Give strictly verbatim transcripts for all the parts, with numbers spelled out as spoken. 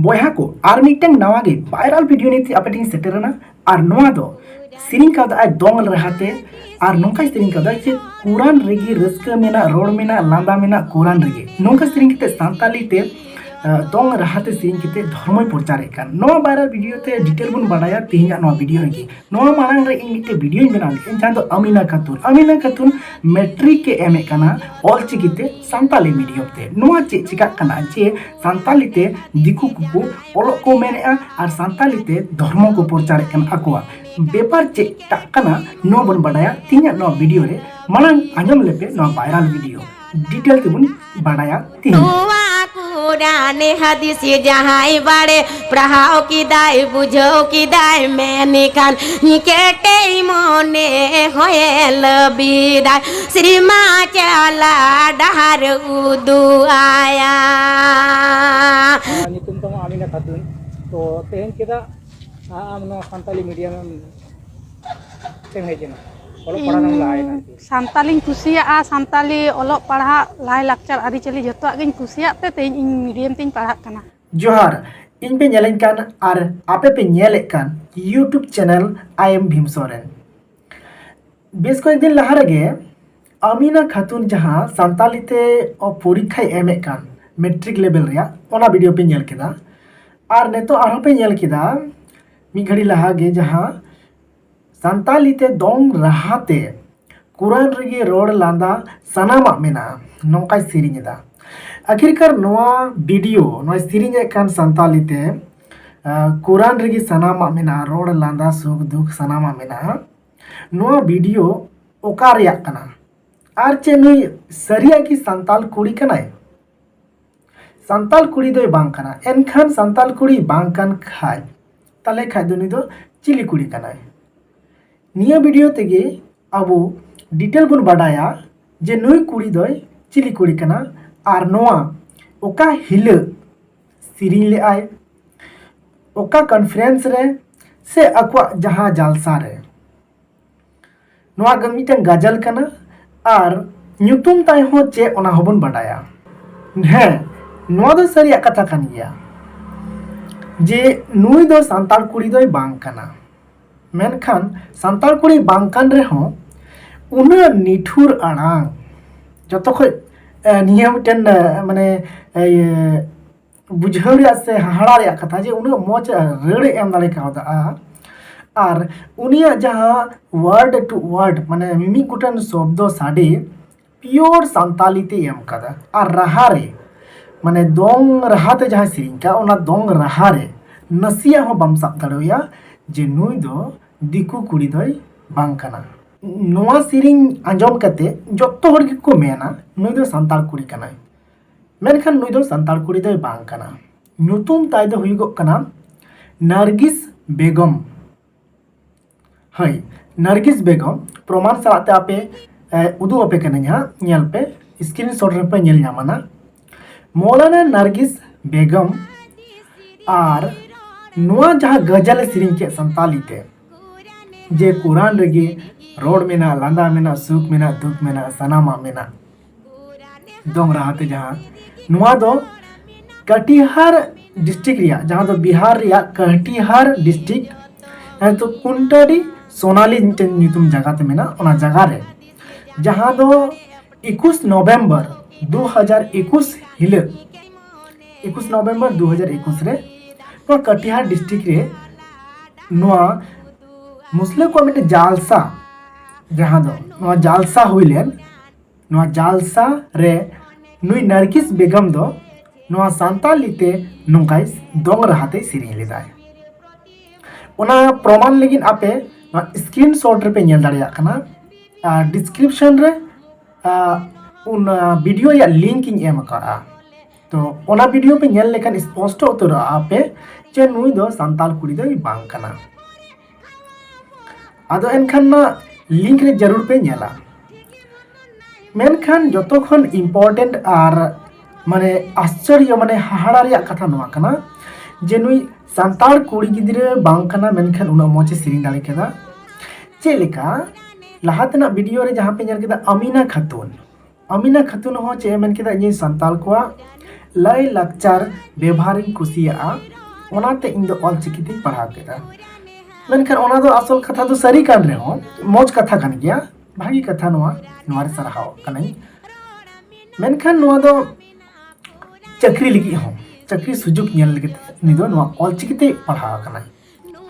ᱵᱚᱭᱦᱟ ᱠᱚ, ᱟᱨ ᱢᱤᱫᱴᱟᱝ ᱱᱟᱣᱟ ᱜᱮ ᱵᱷᱟᱭᱨᱟᱞ ᱵᱷᱤᱰᱤᱭᱳ ᱱᱤᱭᱮ ᱟᱯᱮ ᱴᱷᱮᱱ ᱥᱮᱴᱮᱨ ᱮᱱᱟ᱾ ᱟᱨ ᱱᱚᱣᱟ ᱫᱚ ᱥᱮᱨᱮᱧ ᱠᱟᱫᱟᱭ ᱫᱚᱝ ᱨᱟᱦᱟᱛᱮ, ᱟᱨ ᱱᱚᱝᱠᱟᱭ ᱥᱮᱨᱮᱧ ᱠᱟᱫᱟ ᱡᱮ ᱠᱩᱨᱟᱱ ᱨᱮᱜᱮ ᱨᱟᱹᱥᱠᱟᱹ ᱢᱮᱱᱟᱜ, ᱨᱚᱲ ᱢᱮᱱᱟᱜ, ᱞᱟᱸᱫᱟ ᱢᱮᱱᱟᱜ ᱠᱩᱨᱟᱱ ᱨᱮᱜᱮ᱾ ᱱᱚᱝᱠᱟ ᱥᱮᱨᱮᱧ ᱠᱟᱛᱮ ᱥᱟᱱᱛᱟᱞᱤ ᱛᱮ ᱫᱚᱝ ᱨᱟᱦᱟᱛᱮ ᱥᱮᱨᱮᱧ ᱠᱟᱛᱮ ᱫᱷᱚᱨᱢᱚᱭ ᱯᱨᱚᱪᱟᱨᱮᱫ ᱠᱟᱱ᱾ ᱱᱚᱣᱟ ᱵᱷᱟᱭᱨᱟᱞ ᱵᱷᱤᱰᱤᱭᱳ ᱛᱮ ᱰᱤᱴᱮᱞ ᱵᱚᱱ ᱵᱟᱲᱟᱭᱟ ᱛᱮᱦᱮᱧᱟᱜ ᱱᱚᱣᱟ ᱵᱷᱤᱰᱤᱭᱳ ᱨᱮᱜᱮ᱾ ᱱᱚᱣᱟ ᱢᱟᱲᱟᱝ ᱨᱮ ᱤᱧ ᱢᱤᱫᱴᱮᱱ ᱵᱷᱤᱰᱤᱭᱳᱧ ᱵᱮᱱᱟᱣ ᱞᱮᱫᱟ, ᱡᱟᱦᱟᱸ ᱫᱚ ᱟᱢᱤᱱᱟ ᱠᱷᱟᱛᱩᱱ᱾ ᱟᱢᱤᱱᱟ ᱠᱷᱟᱛᱩᱱ ᱢᱮᱴᱨᱤᱠ ᱮ ᱮᱢᱮᱫ ᱠᱟᱱᱟ ᱚᱞᱪᱤᱠᱤ ᱛᱮ ᱥᱟᱱᱛᱟᱞᱤ ᱢᱤᱰᱤᱭᱟᱢ ᱛᱮ᱾ ᱱᱚᱣᱟ ᱪᱮᱫ ᱪᱤᱠᱟᱜ ᱠᱟᱱᱟ ᱡᱮ ᱥᱟᱱᱛᱟᱞᱤ ᱛᱮ ᱫᱤᱠᱩ ᱠᱚᱠᱚ ᱚᱞᱚᱜ ᱠᱚ ᱢᱮᱱᱮᱫᱼᱟ ᱟᱨ ᱥᱟᱱᱛᱟᱞᱤ ᱛᱮ ᱫᱷᱚᱨᱢᱚ ᱠᱚ ᱯᱨᱚᱪᱟᱨᱮᱫ ᱠᱟᱱᱟ ᱟᱠᱚᱣᱟᱜ᱾ ᱵᱮᱯᱟᱨ ᱪᱮᱫ ᱴᱟᱜ ᱠᱟᱱᱟ, ᱱᱚᱣᱟ ᱵᱚᱱ ᱵᱟᱰᱟᱭᱟ ᱛᱮᱦᱮᱧᱟᱜ ᱱᱚᱣᱟ ᱵᱷᱤᱰᱤᱭᱳ ᱨᱮ᱾ ᱢᱟᱲᱟᱝ ᱟᱸᱡᱚᱢ ᱞᱮᱯᱮ ᱱᱚᱣᱟ ᱵᱷᱟᱭᱨᱟᱞ ᱵᱷᱤᱰᱤᱭᱳ, ᱰᱤᱴᱮᱞ ᱛᱮᱵᱚᱱ ᱵᱟᱰᱟᱭᱟ ᱛᱮᱦᱮᱧ᱾ ᱱᱚᱣᱟ ᱠᱩᱨᱟᱱ ᱦᱟᱫᱤᱥ ᱡᱟᱦᱟᱸᱭ ᱵᱟᱲᱮ ᱯᱟᱲᱦᱟᱣ ᱠᱮᱫᱟᱭ, ᱵᱩᱡᱷᱟᱹᱣ ᱠᱮᱫᱟᱭ, ᱢᱮᱱᱠᱷᱟᱱ ᱠᱮᱴᱮᱡ ᱢᱚᱱᱮ ᱦᱚᱭᱮ ᱞᱟᱹᱵᱤᱫᱟᱭ, ᱥᱨᱤᱢᱟ ᱪᱟᱞᱟ ᱰᱟᱦᱟᱨ ᱩᱫᱩᱜ ᱟᱭᱟ᱾ ᱧᱩᱛᱩᱢ ᱛᱟᱢ ᱟᱢᱤᱱᱟ ᱠᱷᱟᱛᱩᱱ᱾ ᱛᱚ ᱛᱮᱦᱮᱧ ᱪᱮᱫᱟᱜ ᱟᱢ ᱱᱚᱣᱟ ᱥᱟᱱᱛᱟᱞᱤ ᱢᱤᱰᱤᱭᱟᱢ ᱮᱢ ᱦᱮᱡ ᱮᱱᱟ? ᱚᱞᱚᱜ ᱯᱟᱲᱦᱟᱜ ᱮᱢ ᱞᱟᱦᱟᱭᱮᱱᱟ ᱟᱨᱠᱤ᱾ ᱥᱟᱱᱛᱟᱞᱤᱧ ᱠᱩᱥᱤᱭᱟᱜᱼᱟ, ᱥᱟᱱᱛᱟᱞᱤ ᱚᱞᱚᱜ ᱯᱟᱲᱦᱟᱜ, ᱞᱟᱭᱼᱞᱟᱠᱪᱟᱨ, ᱟᱹᱨᱤᱪᱟᱹᱞᱤ ᱡᱚᱛᱚᱣᱟᱜ ᱜᱤᱧ ᱠᱩᱥᱤᱭᱟᱜ ᱛᱮ ᱛᱮᱦᱮᱧ ᱤᱧ ᱢᱤᱰᱤᱭᱟᱢ ᱛᱤᱧ ᱯᱟᱲᱦᱟᱜ ᱠᱟᱱᱟ᱾ ᱡᱚᱦᱟᱨ, ᱤᱧ ᱯᱮ ᱧᱮᱞᱮᱧ ᱠᱟᱱ ᱟᱨ ᱟᱯᱮ ᱯᱮ ᱧᱮᱞᱮᱫ ᱠᱟᱱ YouTube channel I am Bhim Soren. ᱵᱮᱥ ᱠᱚᱭᱮᱠ ᱫᱤᱱ ᱞᱟᱦᱟ ᱨᱮᱜᱮ ᱟᱢᱤᱱᱟ ᱠᱷᱟᱛᱩᱱ ᱡᱟᱦᱟᱸ ᱥᱟᱱᱛᱟᱞᱤ ᱛᱮ ᱚ, ᱯᱚᱨᱤᱠᱠᱷᱟᱭ ᱮᱢᱮᱫ ᱠᱟᱱ ᱢᱮᱴᱨᱤᱠ ᱞᱮᱵᱮᱞ ᱨᱮᱭᱟᱜ, ᱚᱱᱟ ᱵᱷᱤᱰᱤᱭᱳ ᱯᱮ ᱧᱮᱞ ᱠᱮᱫᱟ᱾ ᱟᱨ ᱱᱤᱛᱚᱜ ᱟᱨᱦᱚᱸ ᱯᱮ ᱧᱮᱞ ᱠᱮᱫᱟ ᱢᱤᱫ ᱜᱷᱟᱹᱲᱤ ᱞᱟᱦᱟ ᱜᱮ ᱡᱟᱦᱟᱸ ᱥᱟᱱᱛᱟᱞᱤ ᱛᱮ ᱫᱚᱝ ᱨᱟᱦᱟ ᱛᱮ ᱠᱩᱨᱟᱱ ᱨᱮᱜᱮ ᱨᱚᱲ ᱞᱟᱸᱫᱟ ᱥᱟᱱᱟᱢᱟᱜ ᱢᱮᱱᱟᱜᱼᱟ, ᱱᱚᱝᱠᱟᱭ ᱥᱮᱨᱮᱧ ᱮᱫᱟ᱾ ᱟᱹᱠᱷᱤᱨᱠᱟᱨ ᱱᱚᱣᱟ ᱵᱷᱤᱰᱤᱭᱳ, ᱱᱚᱣᱟᱭ ᱥᱮᱨᱮᱧᱮᱫ ᱠᱟᱱ ᱥᱟᱱᱛᱟᱞᱤ ᱛᱮ, ᱟᱸ, ᱠᱩᱨᱟᱱ ᱨᱮᱜᱮ ᱥᱟᱱᱟᱢᱟᱜ ᱢᱮᱱᱟᱜᱼᱟ, ᱨᱚᱲ ᱞᱟᱸᱫᱟ ᱥᱩᱠ ᱫᱩᱠ ᱥᱟᱱᱟᱢᱟᱜ ᱢᱮᱱᱟᱜᱼᱟ᱾ ᱱᱚᱣᱟ ᱵᱷᱤᱰᱤᱭᱳ ᱚᱠᱟ ᱨᱮᱭᱟᱜ ᱠᱟᱱᱟ? ᱟᱨ ᱪᱮᱫ ᱱᱩᱭ ᱥᱟᱹᱨᱤᱭᱟᱜ ᱜᱮ ᱥᱟᱱᱛᱟᱞ ᱠᱩᱲᱤ ᱠᱟᱱᱟᱭ? ᱥᱟᱱᱛᱟᱞ ᱠᱩᱲᱤ ᱫᱚᱭ ᱵᱟᱝ ᱠᱟᱱᱟ᱾ ᱮᱱᱠᱷᱟᱱ ᱥᱟᱱᱛᱟᱞ ᱠᱩᱲᱤ ᱵᱟᱝ ᱠᱟᱱ ᱠᱷᱟᱡ, ᱛᱟᱦᱞᱮ ᱠᱷᱟᱡ ᱫᱚ ᱱᱩᱭ ᱫᱚ ᱪᱤᱞᱤ ᱠᱩᱲᱤ ᱠᱟᱱᱟᱭ? ᱱᱤᱭᱟᱹ ᱵᱷᱤᱰᱤᱭᱳ ᱛᱮᱜᱮ ᱟᱵᱚ ᱰᱤᱴᱮᱞ ᱵᱚᱱ ᱵᱟᱰᱟᱭᱟ ᱡᱮ ᱱᱩᱭ ᱠᱩᱲᱤ ᱫᱚᱭ ᱪᱤᱞᱤ ᱠᱩᱲᱤ ᱠᱟᱱᱟ ᱟᱨ ᱱᱚᱣᱟ ᱚᱠᱟ ᱦᱤᱞᱳᱜ ᱥᱮᱨᱮᱧ ᱞᱮᱫᱟᱭ, ᱚᱠᱟ ᱠᱚᱱᱯᱷᱟᱨᱮᱱᱥ ᱨᱮ ᱥᱮ ᱟᱠᱚᱣᱟᱜ ᱡᱟᱦᱟᱸ ᱡᱟᱞᱥᱟ ᱨᱮ᱾ ᱱᱚᱣᱟ ᱜᱮ ᱢᱤᱫᱴᱟᱝ ᱜᱟᱡᱟᱞ ᱠᱟᱱᱟ ᱟᱨ ᱧᱩᱛᱩᱢ ᱛᱟᱭ ᱦᱚᱸ ᱪᱮᱫ, ᱚᱱᱟ ᱦᱚᱸᱵᱚᱱ ᱵᱟᱰᱟᱭᱟ᱾ ᱦᱮᱸ, ᱱᱚᱣᱟ ᱫᱚ ᱥᱟᱹᱨᱤᱭᱟᱜ ᱠᱟᱛᱷᱟ ᱠᱟᱱ ᱜᱮᱭᱟ᱾ ᱡᱮ ᱱᱩᱭ ᱫᱚ ᱥᱟᱱᱛᱟᱲ ᱠᱩᱲᱤ ᱫᱚᱭ ᱵᱟᱝ ᱠᱟᱱᱟ᱾ ᱢᱮᱱᱠᱷᱟᱱ ᱥᱟᱱᱛᱟᱲ ᱠᱩᱲᱤ ᱵᱟᱝ ᱠᱟᱱ ᱨᱮᱦᱚᱸ ᱩᱱᱟᱹᱜ ᱱᱤᱴᱷᱩᱨ ᱟᱲᱟᱝ, ᱡᱚᱛᱚ ᱠᱷᱚᱡ ᱮ, ᱱᱤᱭᱟᱹ ᱢᱤᱫᱴᱮᱱ ᱮ, ᱢᱟᱱᱮ ᱮ, ᱤᱭᱟᱹ, ᱵᱩᱡᱷᱟᱹᱣ ᱨᱮᱭᱟᱜ ᱥᱮ ᱦᱟᱦᱟᱲᱟ ᱨᱮᱭᱟᱜ ᱠᱟᱛᱷᱟ ᱡᱮ ᱩᱱᱟᱹᱜ ᱢᱚᱡᱽ ᱨᱟᱹᱲ ᱮ ᱮᱢ ᱫᱟᱲᱮ ᱠᱟᱣᱫᱟ᱾ ᱟᱨ ᱩᱱᱤᱭᱟᱜ ᱡᱟᱦᱟᱸ word to word, ᱢᱟᱱᱮ ᱢᱤᱢᱤᱫ ᱜᱚᱴᱮᱱ ᱥᱚᱵᱫᱚ ᱥᱟᱰᱮ pure ᱥᱟᱱᱛᱟᱞᱤ ᱛᱮᱭ ᱮᱢ ᱠᱟᱫᱟ᱾ ᱟᱨ ᱨᱟᱦᱟ ᱨᱮ, ᱢᱟᱱᱮ ᱫᱚᱝ ᱨᱟᱦᱟ ᱛᱮ ᱡᱟᱦᱟᱸ ᱥᱮᱨᱮᱧ ᱠᱟᱜ, ᱚᱱᱟ ᱫᱚᱝ ᱨᱟᱦᱟ ᱨᱮ ᱱᱟᱥᱮᱭᱟᱜ ᱦᱚᱸ ᱵᱟᱢ ᱥᱟᱵ ᱫᱟᱲᱮᱣᱟᱭᱟ ᱡᱮ ᱱᱩᱭ ᱫᱚ ᱫᱤᱠᱩ ᱠᱩᱲᱤ ᱫᱚᱭ ᱵᱟᱝ ᱠᱟᱱᱟ᱾ ᱱᱚᱣᱟ ᱥᱮᱨᱮᱧ ᱟᱸᱡᱚᱢ ᱠᱟᱛᱮ ᱡᱚᱛᱚ ᱦᱚᱲ ᱜᱮᱠᱚ ᱢᱮᱱᱟ ᱱᱩᱭ ᱫᱚ ᱥᱟᱱᱛᱟᱲ ᱠᱩᱲᱤ ᱠᱟᱱᱟᱭ, ᱢᱮᱱᱠᱷᱟᱱ ᱱᱩᱭ ᱫᱚ ᱥᱟᱱᱛᱟᱲ ᱠᱩᱲᱤ ᱫᱚᱭ ᱵᱟᱝ ᱠᱟᱱᱟ᱾ ᱧᱩᱛᱩᱢ ᱛᱟᱭ ᱫᱚ ᱦᱩᱭᱩᱜᱚᱜ ᱠᱟᱱᱟ ᱱᱟᱨᱜᱤᱥ ᱵᱮᱜᱚᱢ᱾ ᱦᱳᱭ, ᱱᱟᱨᱜᱤᱥ ᱵᱮᱜᱚᱢ᱾ ᱯᱨᱚᱢᱟᱱ ᱥᱟᱞᱟᱜ ᱛᱮ ᱟᱯᱮ ᱮ, ᱩᱫᱩᱜ ᱟᱯᱮ ᱠᱟᱹᱱᱟᱹᱧ ᱦᱟᱸᱜ, ᱧᱮᱞ ᱯᱮ, screenshot ᱨᱮᱯᱮ ᱧᱮᱞ ᱧᱟᱢᱟ ᱱᱟ᱾ ᱢᱚᱣᱞᱟᱱᱟ ᱱᱟᱨᱜᱤᱥ ᱵᱮᱜᱚᱢ ᱟᱨ ᱱᱚᱣᱟ ᱡᱟᱦᱟᱸ ᱜᱟᱡᱟᱞᱮ ᱥᱮᱨᱮᱧ ᱠᱮᱫ ᱥᱟᱱᱛᱟᱞᱤ ᱛᱮ, ᱡᱮ ᱠᱩᱨᱟᱱ ᱨᱮᱜᱮ ᱨᱚᱲ ᱢᱮᱱᱟᱜ, ᱞᱟᱸᱫᱟ ᱢᱮᱱᱟᱜ, ᱥᱩᱠ ᱢᱮᱱᱟᱜ, ᱫᱩᱠ ᱢᱮᱱᱟᱜ, ᱥᱟᱱᱟᱢᱟᱜ ᱢᱮᱱᱟᱜ, ᱫᱚᱝ ᱨᱟᱦᱟ ᱛᱮ ᱡᱟᱦᱟᱸ, ᱱᱚᱣᱟ ᱫᱚ ᱠᱟᱴᱤᱦᱟᱨ district ᱨᱮᱭᱟᱜ, ᱡᱟᱦᱟᱸ ᱫᱚ ᱵᱤᱦᱟᱨ ᱨᱮᱭᱟᱜ ᱠᱟᱴᱤᱦᱟᱨ district, ᱦᱮᱸ, ᱛᱚ ᱠᱩᱱᱴᱟᱰᱤ ᱥᱳᱱᱟᱞᱤ ᱢᱤᱫᱴᱮᱱ ᱧᱩᱛᱩᱢ ᱡᱟᱭᱜᱟ ᱛᱮ ᱢᱮᱱᱟᱜ, ᱚᱱᱟ ᱡᱟᱭᱜᱟ ᱨᱮ, ᱡᱟᱦᱟᱸ ᱫᱚ ᱮᱠᱩᱥ ᱱᱚᱵᱷᱮᱢᱵᱚᱨ ᱫᱩ ᱦᱟᱡᱟᱨ ᱮᱠᱩᱥ ᱦᱤᱞᱳᱜ, ᱮᱠᱩᱥ ᱱᱚᱵᱷᱮᱢᱵᱚᱨ ᱫᱩ ᱦᱟᱡᱟᱨ ᱮᱠᱩᱥ ᱨᱮ ᱱᱚᱣᱟ ᱠᱟᱴᱤᱦᱟᱨ district ᱨᱮ ᱱᱚᱣᱟ ᱢᱩᱥᱞᱟᱹ ᱠᱚᱣᱟᱜ ᱢᱤᱫᱴᱮᱱ ᱡᱟᱞᱥᱟ, ᱡᱟᱦᱟᱸ ᱫᱚ ᱱᱚᱣᱟ ᱡᱟᱞᱥᱟ ᱦᱩᱭ ᱞᱮᱱ, ᱱᱚᱣᱟ ᱡᱟᱞᱥᱟ ᱨᱮ ᱱᱩᱭ ᱱᱟᱨᱜᱤᱥ ᱵᱮᱜᱚᱢ ᱫᱚ ᱱᱚᱣᱟ ᱥᱟᱱᱛᱟᱞᱤ ᱛᱮ ᱱᱚᱝᱠᱟᱭ ᱫᱚᱝ ᱨᱟᱦᱟ ᱛᱮᱭ ᱥᱮᱨᱮᱧ ᱞᱮᱫᱟᱭ᱾ ᱚᱱᱟ ᱯᱨᱚᱢᱟᱱ ᱞᱟᱹᱜᱤᱫ ᱟᱯᱮ ᱱᱚᱣᱟ screenshot ᱨᱮᱯᱮ ᱧᱮᱞ ᱫᱟᱲᱮᱭᱟᱜ ᱠᱟᱱᱟ, ᱟᱨ description ᱨᱮ, ᱟ, ᱚᱱᱟ video ᱨᱮᱭᱟᱜ link ᱤᱧ ᱮᱢ ᱟᱠᱟᱫᱼᱟ᱾ ᱛᱚ ᱚᱱᱟ video ᱯᱮ ᱧᱮᱞ ᱞᱮᱠᱷᱟᱱ ᱥᱯᱚᱥᱴᱚ ᱩᱛᱟᱹᱨᱚᱜᱼᱟ ᱟᱯᱮ ᱡᱮ ᱱᱩᱭ ᱫᱚ ᱥᱟᱱᱛᱟᱲ ᱠᱩᱲᱤ ᱫᱚᱭ ᱵᱟᱝ ᱠᱟᱱᱟ᱾ ᱟᱫᱚ ᱮᱱᱠᱷᱟᱱ ᱱᱚᱣᱟ link ᱨᱮ ᱡᱟᱹᱨᱩᱲ ᱯᱮ ᱧᱮᱞᱟ᱾ ᱢᱮᱱᱠᱷᱟᱱ ᱡᱚᱛᱚ ᱠᱷᱚᱱ important ᱟᱨ ᱢᱟᱱᱮ ᱟᱥᱪᱚᱨᱭᱚ, ᱢᱟᱱᱮ ᱦᱟᱦᱟᱲᱟ ᱨᱮᱭᱟᱜ ᱠᱟᱛᱷᱟ ᱱᱚᱣᱟ ᱠᱟᱱᱟ ᱡᱮ ᱱᱩᱭ ᱥᱟᱱᱛᱟᱲ ᱠᱩᱲᱤ ᱜᱤᱫᱽᱨᱟᱹ ᱵᱟᱝ ᱠᱟᱱᱟ, ᱢᱮᱱᱠᱷᱟᱱ ᱩᱱᱟᱹᱜ ᱢᱚᱡᱽ ᱮ ᱥᱮᱨᱮᱧ ᱫᱟᱲᱮ ᱠᱮᱫᱟ᱾ ᱪᱮᱫ ᱞᱮᱠᱟ ᱞᱟᱦᱟ ᱛᱮᱱᱟᱜ video ᱨᱮ ᱡᱟᱦᱟᱸ ᱯᱮ ᱧᱮᱞ ᱠᱮᱫᱟ ᱟᱢᱤᱱᱟ ᱠᱷᱟᱛᱩᱱ, ᱟᱢᱤᱱᱟ ᱠᱷᱟᱛᱩᱱ ᱦᱚᱸ ᱪᱮᱫ ᱮ ᱢᱮᱱ ᱠᱮᱫᱟ, ᱤᱧ ᱥᱟᱱᱛᱟᱲ ᱠᱚᱣᱟᱜ ᱞᱟᱭ ᱞᱟᱠᱪᱟᱨ ᱵᱮᱵᱷᱟᱨᱤᱧ ᱠᱩᱥᱤᱭᱟᱜᱼᱟ, ᱚᱱᱟᱛᱮ ᱤᱧ ᱫᱚ ᱚᱞᱪᱤᱠᱤ ᱛᱮᱧ ᱯᱟᱲᱦᱟᱣ ᱠᱮᱫᱟ᱾ ᱢᱮᱱᱠᱷᱟᱱ ᱚᱱᱟ ᱫᱚ ᱟᱥᱚᱞ ᱠᱟᱛᱷᱟ ᱫᱚ ᱥᱟᱹᱨᱤ ᱠᱟᱱ ᱨᱮᱦᱚᱸ, ᱢᱚᱡᱽ ᱠᱟᱛᱷᱟ ᱠᱟᱱ ᱜᱮᱭᱟ, ᱵᱷᱟᱹᱜᱤ ᱠᱟᱛᱷᱟ, ᱱᱚᱣᱟ, ᱱᱚᱣᱟ ᱨᱮ ᱥᱟᱨᱦᱟᱣ ᱠᱟᱱᱟᱧ᱾ ᱢᱮᱱᱠᱷᱟᱱ ᱱᱚᱣᱟ ᱫᱚ ᱪᱟᱹᱠᱨᱤ ᱞᱟᱹᱜᱤᱫ ᱦᱚᱸ, ᱪᱟᱹᱠᱨᱤ ᱥᱩᱡᱳᱜᱽ ᱧᱮᱞ ᱞᱟᱹᱜᱤᱫ ᱩᱱᱤ ᱫᱚ ᱱᱚᱣᱟ ᱚᱞᱪᱤᱠᱤ ᱛᱮᱭ ᱯᱟᱲᱦᱟᱣ ᱟᱠᱟᱱᱟᱭ᱾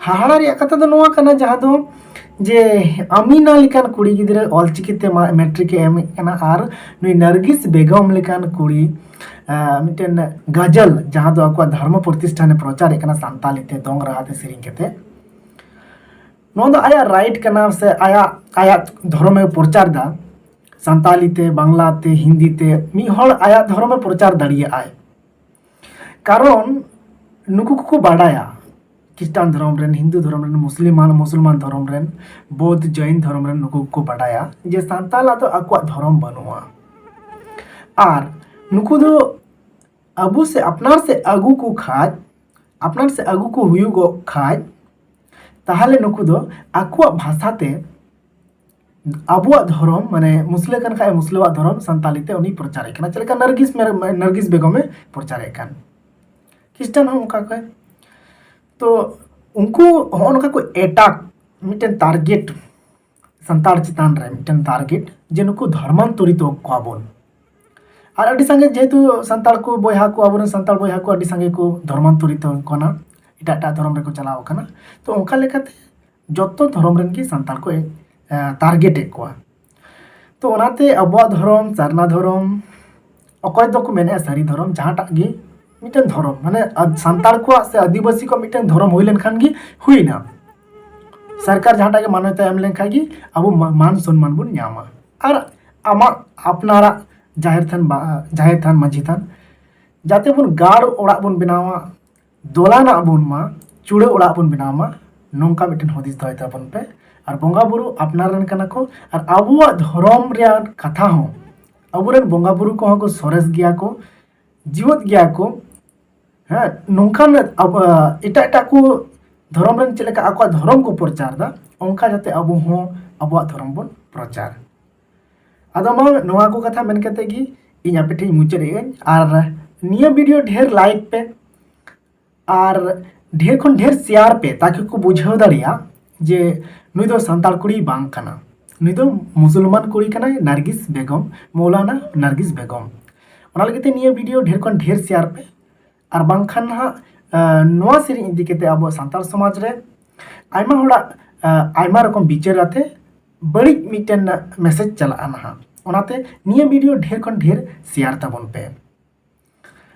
ᱦᱟᱦᱟᱲᱟ ᱨᱮᱭᱟᱜ ᱠᱟᱛᱷᱟ ᱫᱚ ᱱᱚᱣᱟ ᱠᱟᱱᱟ, ᱡᱟᱦᱟᱸ ᱫᱚ ᱡᱮ ᱟᱢᱤᱱᱟ ᱞᱮᱠᱟᱱ ᱠᱩᱲᱤ ᱜᱤᱫᱽᱨᱟᱹ ᱚᱞᱪᱤᱠᱤ ᱛᱮ ᱢᱟ-, ᱢᱮᱴᱨᱤᱠ ᱮ ᱮᱢᱮᱫ ᱠᱟᱱᱟ, ᱟᱨ ᱱᱩᱭ ᱱᱟᱨᱜᱤᱥ ᱵᱮᱜᱚᱢ ᱞᱮᱠᱟᱱ ᱠᱩᱲᱤ, ᱟᱸ, ᱢᱤᱫᱴᱮᱱ ᱜᱟᱡᱚᱞ, ᱡᱟᱦᱟᱸ ᱫᱚ ᱟᱠᱚᱣᱟᱜ ᱫᱷᱚᱨᱢᱚ ᱯᱨᱚᱛᱤᱥᱴᱷᱟᱱᱮ ᱯᱨᱚᱪᱟᱨᱮᱫ ᱠᱟᱱᱟ ᱥᱟᱱᱛᱟᱞᱤ ᱛᱮ, ᱫᱚᱝ ᱨᱟᱦᱟ ᱛᱮ, ᱥᱮᱨᱮᱧ ᱠᱟᱛᱮ᱾ ᱱᱚᱣᱟ ᱫᱚ ᱟᱭᱟᱜ ᱨᱟᱭᱤᱴ ᱠᱟᱱᱟ, ᱥᱮ ᱟᱭᱟᱜ, ᱟᱭᱟᱜ ᱫᱷᱚᱨᱚᱢᱮ ᱯᱨᱚᱪᱟᱨ ᱮᱫᱟ᱾ ᱥᱟᱱᱛᱟᱞᱤ ᱛᱮ, ᱵᱟᱝᱞᱟ ᱛᱮ, ᱦᱤᱱᱫᱤ ᱛᱮ ᱢᱤᱫ ᱦᱚᱲ ᱟᱭᱟᱜ ᱫᱷᱚᱨᱚᱢᱮ ᱯᱨᱚᱪᱟᱨ ᱫᱟᱲᱮᱭᱟᱜᱼᱟᱭ᱾ ᱠᱟᱨᱚᱱ ᱱᱩᱠᱩ ᱠᱚᱠᱚ ᱵᱟᱰᱟᱭᱟ, ᱠᱷᱨᱤᱥᱴᱟᱱ ᱫᱷᱚᱨᱚᱢ ᱨᱮᱱ, ᱦᱤᱱᱫᱩ ᱫᱷᱚᱨᱚᱢ ᱨᱮᱱ, ᱢᱩᱥᱞᱤᱢᱟᱱ, ᱢᱩᱥᱚᱞᱢᱟᱱ ᱫᱷᱚᱨᱚᱢ ᱨᱮᱱ, ᱵᱳᱫᱷ, ᱡᱚᱭᱱ ᱫᱷᱚᱨᱚᱢ ᱨᱮᱱ, ᱱᱩᱠᱩ ᱠᱚᱠᱚ ᱵᱟᱰᱟᱭᱟ ᱡᱮ ᱥᱟᱱᱛᱟᱞᱟᱜ ᱫᱚ ᱟᱠᱚᱣᱟᱜ ᱫᱷᱚᱨᱚᱢ ᱵᱟᱹᱱᱩᱜᱼᱟ᱾ ᱟᱨ ᱱᱩᱠᱩ ᱫᱚ ᱟᱵᱚ ᱥᱮ ᱟᱯᱱᱟᱨ ᱥᱮᱫ ᱟᱹᱜᱩ ᱠᱚ ᱠᱷᱟᱡ, ᱟᱯᱱᱟᱨ ᱥᱮᱫ ᱟᱹᱜᱩ ᱠᱚ ᱦᱩᱭᱩᱜᱚᱜ ᱠᱷᱟᱡ, ᱛᱟᱦᱚᱞᱮ ᱱᱩᱠᱩ ᱫᱚ ᱟᱠᱚᱣᱟᱜ ᱵᱷᱟᱥᱟ ᱛᱮ ᱟᱵᱚᱣᱟᱜ ᱫᱷᱚᱨᱚᱢ, ᱢᱟᱱᱮ ᱢᱩᱥᱞᱟᱹ ᱠᱟᱱ ᱠᱷᱟᱡ ᱢᱩᱥᱞᱟᱹᱣᱟᱜ ᱫᱷᱚᱨᱚᱢ ᱥᱟᱱᱛᱟᱞᱤ ᱛᱮ ᱩᱱᱤ ᱯᱨᱚᱪᱟᱨᱮᱫ ᱠᱟᱱᱟ, ᱪᱮᱫ ᱞᱮᱠᱟ ᱱᱟᱨᱜᱤᱥ ᱢᱮᱨ-, ᱱᱟᱨᱜᱤᱥ ᱵᱮᱜᱚᱢᱮ ᱯᱨᱚᱪᱟᱨᱮᱫ ᱠᱟᱱ᱾ ᱠᱷᱨᱤᱥᱴᱟᱱ ᱦᱚᱸ ᱚᱱᱠᱟ ᱜᱮ᱾ ᱛᱚ ᱩᱱᱠᱩ ᱦᱚᱸᱜᱼᱚ ᱱᱚᱝᱠᱟ ᱠᱚ ᱮᱴᱟᱠ ᱢᱤᱫᱴᱮᱱ ᱴᱟᱨᱜᱮᱴ, ᱥᱟᱱᱛᱟᱲ ᱪᱮᱛᱟᱱ ᱨᱮ ᱢᱤᱫᱴᱮᱱ ᱴᱟᱨᱜᱮᱴ, ᱡᱮ ᱱᱩᱠᱩ ᱫᱷᱚᱨᱢᱟᱱᱛᱚᱨᱤᱛᱚ ᱠᱚᱣᱟ ᱵᱚᱱ᱾ ᱟᱨ ᱟᱹᱰᱤ ᱥᱟᱸᱜᱮ, ᱡᱮᱦᱮᱛᱩ ᱥᱟᱱᱛᱟᱲ ᱠᱚ ᱵᱚᱭᱦᱟ ᱠᱚ, ᱟᱵᱚᱨᱮᱱ ᱥᱟᱱᱛᱟᱲ ᱵᱚᱭᱦᱟ ᱠᱚ ᱟᱹᱰᱤ ᱥᱟᱸᱜᱮ ᱠᱚ ᱫᱷᱚᱨᱢᱟᱱᱛᱚᱨᱤᱛᱚ ᱠᱟᱱᱟ, ᱮᱴᱟᱜ ᱮᱴᱟᱜ ᱫᱷᱚᱨᱚᱢ ᱨᱮᱠᱚ ᱪᱟᱞᱟᱣ ᱠᱟᱱᱟ᱾ ᱛᱚ ᱚᱱᱠᱟ ᱞᱮᱠᱟᱛᱮ ᱡᱚᱛᱚ ᱫᱷᱚᱨᱚᱢ ᱨᱮᱱ ᱜᱮ ᱥᱟᱱᱛᱟᱲ ᱠᱚ, ᱮ, ᱴᱟᱨᱜᱮᱴ ᱮᱫ ᱠᱚᱣᱟ᱾ ᱛᱚ ᱚᱱᱟᱛᱮ ᱟᱵᱚᱣᱟᱜ ᱫᱷᱚᱨᱚᱢ, ᱥᱟᱨᱱᱟ ᱫᱷᱚᱨᱚᱢ, ᱚᱠᱚᱭ ᱫᱚᱠᱚ ᱢᱮᱱᱮᱫᱼᱟ ᱥᱟᱹᱨᱤ ᱫᱷᱚᱨᱚᱢ, ᱡᱟᱦᱟᱸᱴᱟᱜ ᱜᱮ ᱢᱤᱫᱴᱮᱱ ᱫᱷᱚᱨᱚᱢ, ᱢᱟᱱᱮ ᱟᱫ-, ᱥᱟᱱᱛᱟᱲ ᱠᱚᱣᱟᱜ ᱥᱮ ᱟᱹᱫᱤᱵᱟᱹᱥᱤ ᱠᱚᱣᱟᱜ ᱢᱤᱫᱴᱮᱱ ᱫᱷᱚᱨᱚᱢ ᱦᱩᱭ ᱞᱮᱱᱠᱷᱟᱱ ᱜᱮ ᱦᱩᱭᱱᱟ᱾ ᱥᱚᱨᱠᱟᱨ ᱡᱟᱦᱟᱸᱴᱟᱜ ᱜᱮ ᱢᱟᱱᱚᱛᱟ ᱮᱢ ᱞᱮᱱᱠᱷᱟᱱ ᱜᱮ ᱟᱵᱚ ᱢᱟ-, ᱢᱟᱱ ᱥᱚᱱᱢᱟᱱ ᱵᱚᱱ ᱧᱟᱢᱟ᱾ ᱟᱨ ᱟᱢᱟᱜ ᱟᱯᱱᱟᱨᱟᱜ ᱡᱟᱦᱮᱨ ᱛᱷᱟᱱ ᱵᱟ-, ᱡᱟᱦᱮᱨ ᱛᱷᱟᱱ, ᱢᱟᱹᱡᱷᱤ ᱛᱷᱟᱱ, ᱡᱟᱛᱮ ᱵᱚᱱ ᱜᱟᱲ ᱚᱲᱟᱜ ᱵᱚᱱ ᱵᱮᱱᱟᱣᱟ, ᱫᱚᱞᱟᱱᱟᱜ ᱵᱚᱱ ᱢᱟ, ᱪᱩᱲᱟᱹ ᱚᱲᱟᱜ ᱵᱚᱱ ᱵᱮᱱᱟᱣ ᱢᱟ, ᱱᱚᱝᱠᱟ ᱢᱤᱫᱴᱮᱱ ᱦᱩᱫᱤᱥ ᱫᱚᱦᱚᱭ ᱛᱟᱵᱚᱱ ᱯᱮ᱾ ᱟᱨ ᱵᱚᱸᱜᱟ ᱵᱩᱨᱩ ᱟᱯᱱᱟᱨ ᱨᱮᱱ ᱠᱟᱱᱟ ᱠᱚ, ᱟᱨ ᱟᱵᱚᱣᱟᱜ ᱫᱷᱚᱨᱚᱢ ᱨᱮᱭᱟᱜ ᱠᱟᱛᱷᱟ ᱦᱚᱸ, ᱟᱵᱚᱨᱮᱱ ᱵᱚᱸᱜᱟ ᱵᱩᱨᱩ ᱠᱚᱦᱚᱸ ᱠᱚ ᱥᱚᱨᱮᱥ ᱜᱮᱭᱟ ᱠᱚ, ᱡᱤᱣᱮᱫ ᱜᱮᱭᱟ ᱠᱚ᱾ ᱦᱮᱸ, ᱱᱚᱝᱠᱟᱱ ᱟᱵᱚ, ᱮᱴᱟᱜ ᱮᱴᱟᱜ ᱠᱚ ᱫᱷᱚᱨᱚᱢ ᱨᱮᱱ ᱪᱮᱫ ᱞᱮᱠᱟ ᱟᱠᱚᱣᱟᱜ ᱫᱷᱚᱨᱚᱢ ᱠᱚ ᱯᱨᱚᱪᱟᱨ ᱮᱫᱟ, ᱚᱱᱠᱟ ᱡᱟᱛᱮ ᱟᱵᱚ ᱦᱚᱸ ᱟᱵᱚᱣᱟᱜ ᱫᱷᱚᱨᱚᱢ ᱵᱚᱱ ᱯᱨᱚᱪᱟᱨ᱾ ᱟᱫᱚ ᱢᱟ, ᱱᱚᱣᱟ ᱠᱚ ᱠᱟᱛᱷᱟ ᱢᱮᱱ ᱠᱟᱛᱮ ᱜᱮ ᱤᱧ ᱟᱯᱮ ᱴᱷᱮᱱ ᱤᱧ ᱢᱩᱪᱟᱹᱫ ᱮᱫ ᱟᱹᱧ᱾ ᱟᱨ ᱱᱤᱭᱟᱹ ᱵᱷᱤᱰᱤᱭᱳ ᱰᱷᱮᱨ ᱞᱟᱭᱤᱠ ᱯᱮ, ᱟᱨ ᱰᱷᱮᱨ ᱠᱷᱚᱱ ᱰᱷᱮᱨ ᱥᱮᱭᱟᱨ ᱯᱮ, ᱛᱟᱠᱤ ᱠᱚ ᱵᱩᱡᱷᱟᱹᱣ ᱫᱟᱲᱮᱭᱟᱜ ᱡᱮ ᱱᱩᱭ ᱫᱚ ᱥᱟᱱᱛᱟᱲ ᱠᱩᱲᱤ ᱵᱟᱝ ᱠᱟᱱᱟ, ᱱᱩᱭ ᱫᱚ ᱢᱩᱥᱚᱞᱢᱟᱱ ᱠᱩᱲᱤ ᱠᱟᱱᱟᱭ, ᱱᱟᱨᱜᱤᱥ ᱵᱮᱜᱚᱢ, ᱢᱚᱣᱞᱟᱱᱟ ᱱᱟᱨᱜᱤᱥ ᱵᱮᱜᱚᱢ᱾ ᱚᱱᱟ ᱞᱟᱹᱜᱤᱫ ᱛᱮ ᱱᱤᱭᱟᱹ ᱵᱷᱤᱰᱤᱭᱳ ᱰᱷᱮᱨ ᱠᱷᱚᱱ ᱰᱷᱮᱨ ᱥᱮᱭᱟᱨ ᱯᱮ, ᱟᱨ ᱵᱟᱝᱠᱷᱟᱱ ᱱᱟᱦᱟᱜ ᱱᱚᱣᱟ ᱥᱮᱨᱮᱧ ᱤᱫᱤ ᱠᱟᱛᱮ ᱟᱵᱚ ᱥᱟᱱᱛᱟᱲ ᱥᱚᱢᱟᱡᱽ ᱨᱮ ᱟᱭᱢᱟ ᱦᱚᱲᱟᱜ ᱟᱭᱢᱟ ᱨᱚᱠᱚᱢ ᱵᱤᱪᱟᱹᱨ ᱟᱛᱮ ᱵᱟᱹᱲᱤᱡ ᱢᱤᱫᱴᱮᱱ ᱢᱮᱥᱮᱡᱽ ᱪᱟᱞᱟᱜᱼᱟ ᱱᱟᱦᱟᱜ᱾ ᱚᱱᱟᱛᱮ ᱱᱤᱭᱟᱹ ᱵᱷᱤᱰᱤᱭᱳ ᱰᱷᱮᱨ ᱠᱷᱚᱱ ᱰᱷᱮᱨ ᱥᱮᱭᱟᱨ ᱛᱟᱵᱚᱱ ᱯᱮ,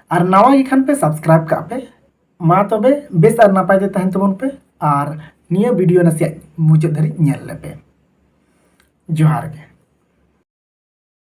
ᱟᱨ ᱱᱟᱣᱟ ᱜᱮ ᱠᱷᱟᱱ ᱯᱮ ᱥᱟᱵᱥᱠᱨᱟᱭᱤᱵ ᱠᱟᱜ ᱯᱮ᱾ ᱢᱟ ᱛᱚᱵᱮ ᱵᱮᱥ ᱟᱨ ᱱᱟᱯᱟᱭ ᱛᱮ ᱛᱟᱦᱮᱱ ᱛᱟᱵᱚᱱ ᱯᱮ, ᱟᱨ ᱱᱤᱭᱟᱹ ᱵᱷᱤᱰᱤᱭᱳ ᱱᱟᱥᱮᱭᱟᱜ ᱢᱩᱪᱟᱹᱫ ᱫᱷᱟᱹᱨᱤᱡ ᱧᱮᱞ ᱞᱮᱯᱮ᱾ ᱡᱚᱦᱟᱨ ᱜᱮ᱾